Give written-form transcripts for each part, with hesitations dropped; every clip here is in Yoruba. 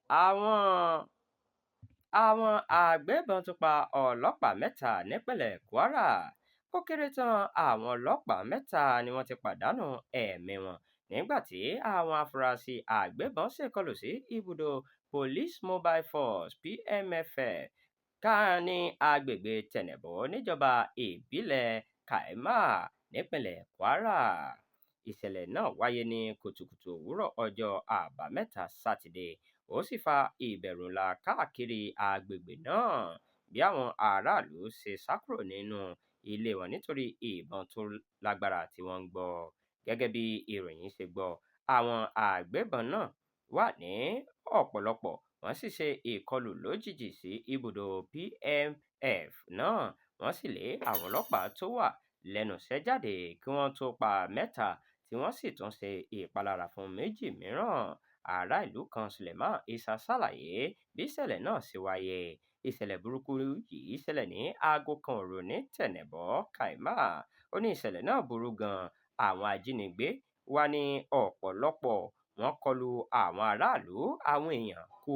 Àwọn àwọn agbébọn tún pa ọlọ́pàá 3 nípínlẹ̀ Kwara. Ó kéré tán àwọn ọlọ́pàá 3 ni wọ́n ti pàdánù ẹ̀mí wọn nígbà tí àwọn afurasí agbébọn ṣèkọlù sí ibùdó Police Mobile Force (PMF) kan ní agbègbè Tẹnẹ̀bó níjọba ìbílẹ̀ Kaima nípínlẹ̀ Kwara. Ìṣẹ̀lẹ̀ náà wáyé ní kùtùkùtù òwúrọ̀ ọjọ́ Àbámẹ́ta Sátidé, ó sì fa ìbẹ̀rù ńlá káàkiri agbègbè náà bí àwọn aráàlú ṣe sá kúrò nínú ilé wọn nítorí ìbọn tó lágbára tí wọ́n ń gbọ́. Gẹ́gẹ́ bí ìròyìn ṣe gbọ́, àwọn agbébọn náà wà ní ọ̀pọ̀lọpọ̀ wọ́n sì ṣe ìkọlù lójijì sí ibùdó PMF náà, wọ́n sì lé àwọn ọlọ́pàá tó wà lẹ́nu iṣẹ́ jáde kí wọ́n tó pa mẹ́ta tí wọ́n sì tún ṣe ìpalára fún méjì mìíràn. Ará ìlú kan Suleiman Issa ṣàlàyé bí ìṣẹ̀lẹ̀ náà ṣe wáyé. Ìṣẹ̀lẹ̀ burúkú yìí ṣẹlẹ̀ ní aago 1 òru ní Tẹnẹ̀bó, Kaima. Ó ní ìṣẹ̀lẹ̀ náà burú gan-an. Àwọn ajínigbé wá ní ọ̀pọ̀lọpọ̀, wọ́n kọlu àwọn aráàlú, àwọn èèyàn kú,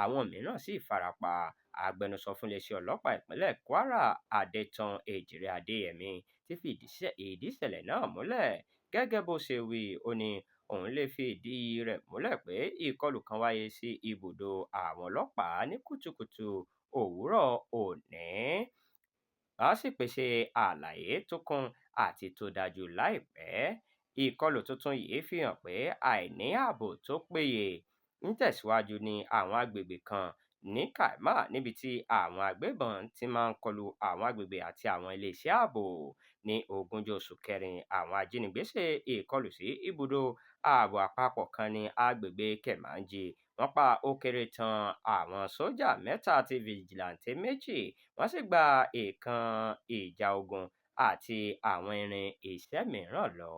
àwọn mìíràn sì fara pa. Agbẹnusọ fún iléeṣẹ́ ọlọ́pàá ìpínlẹ̀ Kwara, Adétàn Èjìrẹ́ Adéyẹmí, ti fi ìdí ìṣẹ̀lẹ̀ náà múlẹ̀. Gẹ́gẹ́ bó ṣe wí, ó ní òun lè fi ìdí rẹ̀ múlẹ̀ pé ìkọlù kan wáyé sí ibùdó àwọn ọlọ́pàá ní kùtùkùtù òwúrọ̀ òní. Wọ́n sì pèsè àlàyé tó kún àti tó dájú láìpẹ́. Ìkọlù tuntun yìí fi hàn pé àìní ààbò tó péye ń tẹ̀síwájú ní àwọn agbègbè kan ní Kaima níbi tí àwọn agbébọn ti máa ń kọlu àwọn agbègbè àti àwọn iléeṣẹ́ ààbò. Ní ogúnjọ́ oṣù kẹrin, àwọn ajínigbé ṣe ìkọlù sí ibùdó ààbò àpapọ̀ kan ní agbègbè Kermanji. Wọ́n pa ó kéré tán àwọn sójà 3 àti fìjìláńtẹ́ 2, wọ́n sì gba nǹkan ìjà ogun àti àwọn irin iṣẹ́ mìíràn lọ.